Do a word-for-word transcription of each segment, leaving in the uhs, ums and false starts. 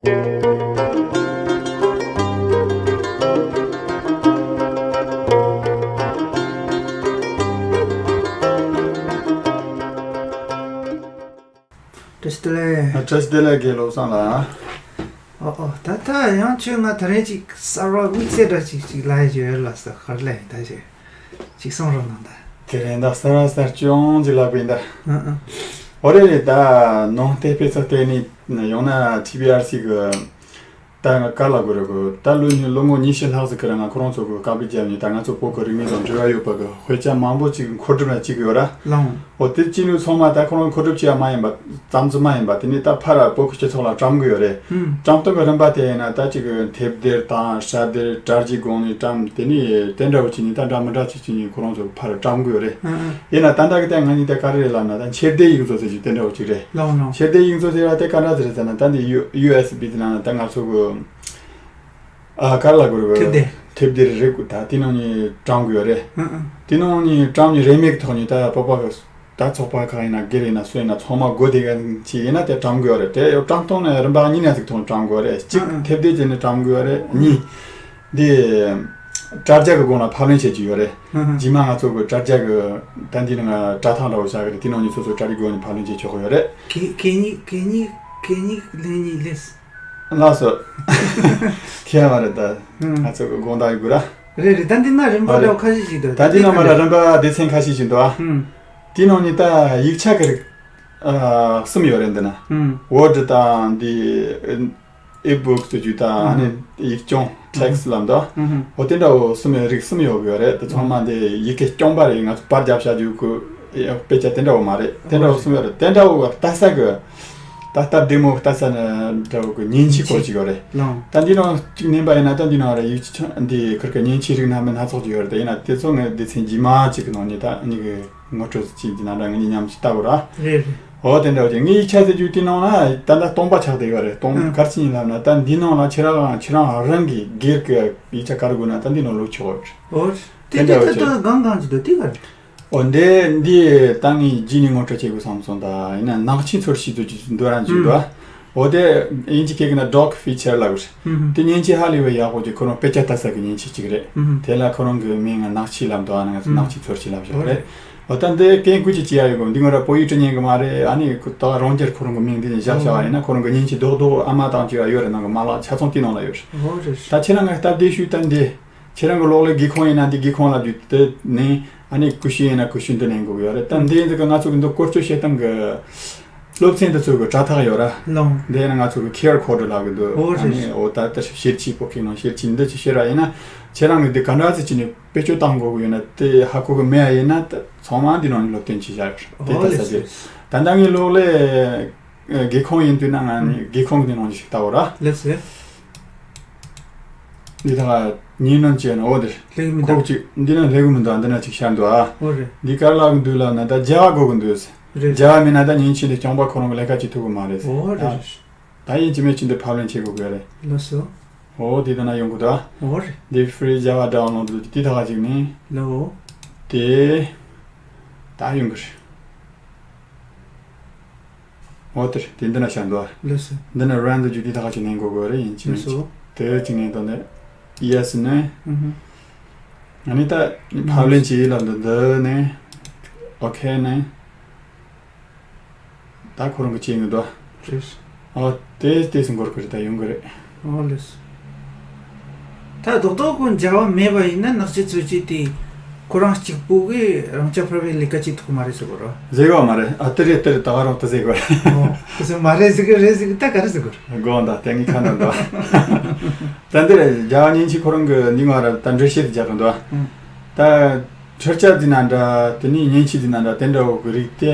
བཀྲ་ཤིས་བདེ་ལེགས། བཀྲ་ཤིས་བདེ་ལེགས་དགེ་བློ་བཟང་ལགས། ཨོ་ཨོ། ད་ལྟ་ཡང་ཁྱོད་ང་ད་རེས་ཅིག་གསར་བ་དམིགས་བསལ་འདྲ་ཅིག་ཅིག་ལབ་ཡ་ཅིག་ཡོད་ལ་ས་ག་རེ་ལབ་ཡིན་ད་ཅིག་ཅིག་གསུང་རོགས་གནང་ད། དེ་རེད་ད། གསར་བ་གསར་བྱུང་ཅིག་ལབ་པ་ཡིན་ད། ཨང་ཨང་། འོ་རེད་རེད་ད། ནང་བསྟན་དཔེ་ཚོགས་ལྟེ་གནས་ཡང་ན་ཊི་བི་ཨར་སི་གི། ད་ང་ག་ལ་དགོས་རེད་གོ། ད་ལོ་ཉི་ལོ་ངོ་ཉི་ཤུ་ལྷག་ཙམ་ཁ་ར་ང་ཁོ་རང་ཚོ་གི་དཀའ་ལས་བརྒྱབ་ནས་ད་ང་ཚོ་བོད་ཀྱི་རིག་གནས་དང་འབྲེལ་བ་ཡོད་པ་གི་དཔེ་ཆ་མང་པོ་ཅིག་མཁོ་སྒྲུབ་ལ་བྱེད་ཀྱི་ཡོད་ར། ལའང་། འོ་དེ་ཅི་ནུས་ཚང་མ་ད་ཁོ་རང་མཁོ་སྒྲུབ་བྱེད་ཡ་མ་ཡིན་པ་ཙམ་ཙམ་མ་ཡིན་པ་དེ་ནས་ད་ཕར་བོད་ཀྱི་སྤྱི་ཚོགས་ལ་བཀྲམ་གི་ཡོད་རེད། ཨང་། བཀྲམ་སྟངས་ཀྱི་རིམ་པ་དེ་ཡིན་ན་ད་ཅིག་གི་མཐེབ་སྡེར་དང་ཤ་སྡེར་དྲ་རྒྱའི་སྒང་ནས་བཀྲམ། དེ་ནས་དེ་འདྲ་བོ་ཅིག་ནས་ད་འདྲ་མི་འདྲ་ཅིག་ཅིག་ནས་ཁོ་རང་ཚོ་ཕར་བཀྲམ་གི་ཡོད་རེད། ཨང་ཨང་། ཡིན་ན་ད་ལྟ་གི་ད་ང་གཉིས་ད་ག་རེ་རེད་ལབ་ན་ད་མཆོད་རྟེན་ཡིག་ཚོགས་ཟེར་རྒྱུ་དེ་འདྲ་བོ་ཅིག་རེད། ལའང་ལའང་། མཆོད་རྟེན་ཡིག་ཚོགས་ཟེར་བ་དེ་ག་འདྲ་ཟེར་ཟེར་ན་ད་འདི་ཡུ་ཡུ་ཨེས་བི་དེ་ནང་ད་ང་ཚོ་གི་ཨ་ག་རེ་ལབ་དགོས་རེད། མཐེབ་སྡེར། མཐེབ་སྡེར་རེད་གོ། ད་དེ་ནང་ནས་བཀྲམ་གི་ཡོད་རེད། ཨང་ཨང་། དེ་ནང་ནས་བཀྲམ་ནས་རིན་མེད་ཀྱི་ཐོག་ནས་ད་བོད་པ་གི་ད་ཚོགས་པ་ཁག་ཡིན་ན་སྒེར་ཡིན་ན་སུ་ཡིན་ན་ཚང་མ་སྒོ་དེ་ག་ཅིག་ཡིན་ན་དེ་བཀྲམ་གི་ཡོད་རེད། དེ་ཡོད་བཀྲམ་སྟངས་ནི་རིམ་པ་གཉིས་ནས་ཅིག་ཐོག་བཀྲམ་གི་ཡོད་རེད། གཅིག་ཨང་ཨང་། མཐེབ་སྡེར་བྱས་ནས་བཀྲམ་གི་ཡོད་རེད། གཉིས། འདི་དྲ་རྒྱ་གི་སྒང་ལ་ཕབ་ལེན་བྱེད་ཀྱི་ཡོད་རེད། ཨང་ཨང་། རྗེས་མ་ང་ཚོ་གི་དྲ་རྒྱ་གི་ད་འདི་ནང་དྲ་ཐག་འདྲ་བོ་བཞག་གི་རེད། དེ་ནང་ནས་སོ་སོ་དྲ་རྒྱའི་སྒོ་ནས་ཕབ་ལེན་བྱེད་ཆོག་གི་ཡོད་རེད། གད་གད་སྙིགས་གད་སྙིགས་གད་སྙིགས་ལེན་མཁན་ལས། ལགས་སོ། ཁྱེད་མ་རེད་ད། ཨང་། ང་ཚོ་གི་དགོངས་དག་ཡོད་དགོས་ར། རེད་རེད། ད་འདི་ན་རིམ་པ་ཨ་རེད། འདྲ་བོ་ཁ་ཤས་ཤིག་འདུག་ད་འདི་ན་མ་ར་རིམ་པ་སྡེ་ཚན་ཁ་ཤས་ཤིག་འདུག་ཨ། ཨང་། དེ་ནང་ནས་ད་ཡིག་ཆ་གི་རིགས་ཨ་གསུམ་ཡོད་རེད་འདི་ན། ཨང་། ཝར་ཌི་དང་འདི་ཨི་བུག་ཟེར་རྒྱུ་དང་ཨ་ནི་ཡིག་རྐྱང་། ཨང་། ཊེག་སི་ལབ་འདུག་ཨང་། འོ་དེ་འདྲ་བོ་གསུམ་ཡོད། རིགས་གསུམ་ཡོད་དགོས་རེད། དེ་ཚང་མ་འདི་ཡི་གེ་རྐྱང་པ་རེད། ང་ཚོ་པར་རྒྱབ་བཞག་རྒྱུ་གི་དཔེ་ཆ་དེ་འདྲ་བོ་མ་རེད། དེ་འདྲ་བོ་གསུམ་ཡོད་རེད། དེ་འདྲ་བོ་ལྟ་ས་གི་ད་སྟབས་བདེ་མོ་ལྟ་ས་ནི་འདྲ་བོ་གི་མཉེན་ཆས་སྐོར་ཅིག་ཡོད་རེད། ལའང་། ད་འདི་ནང་གཅིག་མནན་པ་ཡིན་ན་ད་འདི་ནང་ར་ཡིག་ཆ་འདི་ཁུར་གི་མཉེན་ཆས་རིགས་སྣ་མིན་སྣ་ཚོགས་ཅིག་ཡོད་རེད། དེ་ཡིན་ན་དེ་ཚོ་ངས་སྡེ་ཚན་རྗེས་མ་གཅིག་གི་ནང་ནས་ད་ཨ་ནི་གི་ངོ་སྤྲོད་ཅིག་འདི་ནང་འདྲ་ངེད་གཉིས་མཉམ་ཞིག་ལྟ་དགོས་ར། རེད་རེད། འོ་དེ་འདྲ་བ་ཅིག་ངའི་ཡིག་ཆ་ཟེར་རྒྱུ་དེ་ནང་ལ་ད་ལྟ་སྟོང་པ་ཆགས་བསྡད་ཡོད་རེད། སྟོང་ཨང་། ག་རེ་བྱས་ཡིན་ལབ་ན་ད་འདི་ནང་ལ་ཁྱེད་རང་ཁྱེད་རང་རང་གི་སྒེར་གྱི་ཡིག་ཆ་ག་རེ་དགོས་ན་ད་འདི་ནང་བླུགས་ཆོག་རེད། འོ་དེ་དེ་འདྲ་བ་དེ་ཅིག་ད་གང་གང་ཅིག་འདུག་དེ་ག་རེད། འོ་འདི་འདི་ད་ངས་རྗེས་ནས་ངོ་སྤྲོད་བྱེད་དགོས་བསམ་སོང་། ད་ཡིན་ན་ནག་ཆས་ཚོར་ཤེས་ཚོར་གྱི་འདོད་རང་ཅིག་འདུག་ཨ། འོ་དེ་དབྱིན་ཇི་སྐད་ཀྱི་ན་ཌོག་ཕི་ཆར་ལབ་རེད། དེ་མཉེན་ཆས་ཧ་ལས་པའི་ཡག་པོ་ཅིག་ཁོ་རང་དཔེ་ཆ་ལྟ་ས་གི་མཉེན་ཆས་ཅིག་རེད། དེ་ལ་ཁོ་རང་གི་མིང་ང་ནག་ཆས་ལབ་འདུག་ཨ། ང་ཚོ་ནག་ཆས་ཚོར་ཆས་ལབ་བཞག་རེད། འོ་ད་འདི་སྐད་ངོ་ཅིག་བྱེད་ཡ་ཡོད་གོ། འདི་ང་ར་བོད་ཡིག་འབྲི་ཉན་གི་མ་རེད། ཨ་ནི་ད་རང་རྒྱལ་ཁོ་རང་གི་མིང་འདི་ནས་བཞག་བཞག་པ་ཡིན་ན་ཁོ་རང་གི་མཉེན་ཆས་རྡོག་རྡོག་ཨ་མ་དང་བཅས་པ་ཡོད་རེད། ནང་གི་མ་ལག་ཆ་ཚང་དེ་ནང་ལ་ཡོད་རེད། ད་ཁྱེད་རང་ང་སྟབས་བདེ་ཤོས་ད་འདི། ཁྱེད་རང་གི་གློག་ཀླད་སྒེའུ་ཁུང་ཡིན་ན་འདི་སྒེའུ་ཁུང་ལ་བརྒྱུད་དེ་ནས་ཨ་ནི་ཀུ་ཤུ་ཡིན་ན་ཀུ་ཤུ་འདི་ནས་འགུག་ཡོད་རེད། ད་འདི་ཡིན་ཙང་ང་ཚོ་གི་འདི་བཀོལ་སྤྱོད་བྱེད་སྟངས་ཀྱི་སློབ་ཚན་འདི་ཚོ་གི་དྲ་ཐག་ཡོད་ར། ལོང་། འདི་ཡིན་ན་ང་ཚོ་གི་ཁེ་ཨར་ཀོ་ཌི་ལབ་གི་འདུག་ཨོ་ཨ་ནི་རེད། འོ་ད་ལྟ་བཤེར་ཆས་པོ་ཀེ་ནང་བཤེར་ཆས་འདི་ཅིག་བཤེར་བ་ཡིན་ན་ཁྱེད་རང་གི་འདི་ག་འདྲ་ཚེ་ཅི་ནས་བེད་སྤྱོད་བཏང་དགོས་གི་ཡོད་ན་དེ་ཧ་གོ་གི་མེད་ཡ་ཡིན་ན་ད་ཚང་མ་འདི་ནང་ནས་སློབ་སྟོན་བྱེད་བཞག་ཡོད་རེད། དེ་ཨོ་ལྟ་ས་ལེགས་དེ་སོ། ད་ལྟ་ངའི་གློག་ཀླད། སྒེའུ་ཁུང་ཡིན་དུས་ན་ང་ནི་སྒེའུ་ཁུང་གི་ནང་ཞིག་ལྟ་བ་ར། ལེགས་སེ། འདི་ད་ཉིན་ནམ་བྱས་ན་འོ་དེར། ལེགས་མི་འདུག་ཁོག་ཅིག་འདི་ན་ལེགས་མི་འདུག་འདི་ན་ཅིག་ཤར་འདུག་ཨ། འོ་རེད། འདི་ག་རེ་ལབ་གི་འདུག་ལབ་ན་ད་རྒྱ་བ་དགོས་གི་འདུག་རེད། རྒྱ་བ་མིན་ན་ད་མཉེན་ཆས་འདི་རྐྱང་པ་ཁོ་རང་གི་ལས་ཀ་བྱེད་ཐུབ་གི་མ་རེད། འོ་རེད། ད་ཡིན་གཅིག་མིན་གཅིག་འདི་ཕབ་ལེན་བྱེད་དགོས་གི་རེད། ལགས་སོ། འོ་འདི་ད་ན་ཡོང་གི་འདུག་ཨ། འོ་རེད། འདི་ཧྥི་རི་ཇ་བ་ཌའུན་ལོཌ་འདི་ད་ག་ཅིག་ནི། ལོ། དེ། ད་ཡོང་གི་རེད། འོ་དེར་དེ་འདི་ན་ཤར་འདུག་ཨ། ལགས་སོ། འདི་ན་རན་དུ་རྒྱུ་དེ་ད་ག་ཅིག་ནས་འགོ་དགོས་རེད། ཡིན་གཅིག་མིན་གཅིག་ལགས་སོ། དེ་གཅིག་ནས་དོན་དེ། ཡེ་སི་ནས། ཨུ་ཧུ། ཨ་ནི་ད་ཕབ་ལེན་བྱེད་ལབ་འདི་འདི་ནས། ཨོ་ཁེ་ནས། ད་ཁོ་རང་གི་བྱེད་ཡོང་འདུག་ཨ། རེད། ཨོ་དེ་དེ་སུ་འགོར་གི་རེད། ད་ཡོང་གི་རེད། ཨོ་ལགས་སོ། ད་རྡོག་རྡོག་གི་འབྱར་བ་མེད་པ་ཡིན་ན་ནག་ཆས་ཚོས་ཀྱིས་དེ་ཁོ་རང་གཅིག་པུ་གིས་རང་རྐྱ་འཕེར་བའི་ལས་ཀ་བྱེད་ཐུབ་མ་རེད་ཟེར་གོ་ར། ཟེར་གོ་མ་རེད། ཨ་དེ་རེད་དེ་རེད། ད་ག་རང་དེ་ཟེར་གོ་ར། ཨོ་དེ་ཚོ་མ་རེད་ཟེར་གི་རེད་ཟེར་གི་ད་ག་རེ་ཟེར་གོ་ར། དགོངས་དག་དེ་ངའི་ཁ་ནང་འདུག་ད་འདིར་འབྱར་བ་མཉེན་ཆས་ཁོ་རང་གི་འདི་ང་ར་ད་འགྲེལ་བཤད་དེ་རྒྱག་གི་འདུག་ད་འཕྲུལ་ཆས་འདི་ན་འདྲ་དེ་ནས་མཉེན་ཆས་འདི་ན་འདྲ་དེ་འདྲ་བོ་གི་རིགས་དེ།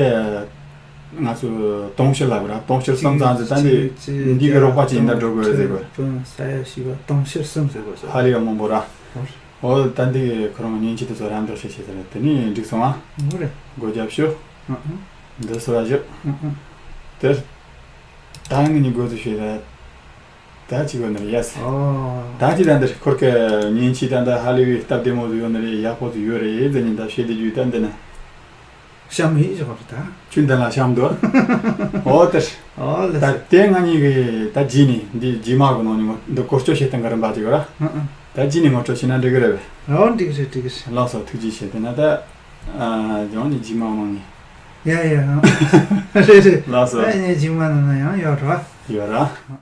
ང་ཚོ་དུང་ཕྱུར་ལབ་ར། དུང་ཕྱུར་གསུམ་ཙམ་ཟེར་ད་འདི་གཅིག་འདི་གི་རོགས་པ་ཅིག་ཡིན་ན་འགྲོ་དགོས་རེད་ཟེར་གོ། དཔོན་ས་ཡ་བྱིས་པ་དུང་ཕྱུར་གསུམ་ཟེར་གོ་ཟེར། ཧ་ལས་ཡ་མང་པོ་ར། འོ་ད་འདི་གི་ཁོ་རང་མཉེན་ཆས་དེ་ཚོ་རམ་འདེགས་བྱེད་བྱེད་ཟེར་དེ་ནི་འགྲིག་སོང་ཨ། འོ་རེད། སྒོ་རྒྱབ་ཤོག་ཨ་ཨ། འདི་སོ་ར་བཞག་ཨ་ཨ། དེར། ད་ངི་ནི་སྒོ་ཚུ་ཤེས་ར། ད་ཅིག་གོ་ནི་རེད་ཡ་སི། ཨོ། ད་ཅི་ད་འདིར་ཁོར་གི་མཉེན་ཆས་ད་འདི་ཧ་ལས་པའི་སྟབས་བདེ་མོ་ཟིག་ཡོད་ནི་རེད། ཡག་པོ་ཟིག་ཡོད་རེད་ཟེར་ནི་ད་བཤད་དེ་རྒྱུ་ད་འདི་ན། གཤམ་ཡིན་ཞོག་རེད་ད། ཆུ་འདི་ལ་གཤམ་དུ། འོ་དེར། ཨོ་ལེ། ད་དེ་ང་གཉིས་ཀྱི་ད་རྗེས་ནས་འདི་རྗེས་མ་གི་ནང་ནས་ངོ་འདི་བཀོལ་སྤྱོད་བྱེད་སྟངས་གི་རིམ་པ་ཅིག་ཡོད་ར། ཨང་ཨང་། ད་རྗེས་ནས་ངོ་སྤྲོད་བྱས་ན་འགྲིག་གི་རེད་པས། ཨོ་འགྲིག་གི་རེད་འགྲིག་གི་རེད། ལགས་སོ། ཐུགས་རྗེ་ཆེ། དེ་ན་ད་ཨ་ཡང་ནས་རྗེས་མ་གནང་ནས། ཡ་ཡ་ཨང་། རེད་རེད། ལགས་སོ། ཨ་ནི་རྗེས་མ་ནང་ན་ཡང་ཡོད་ར། ཡོད་ར།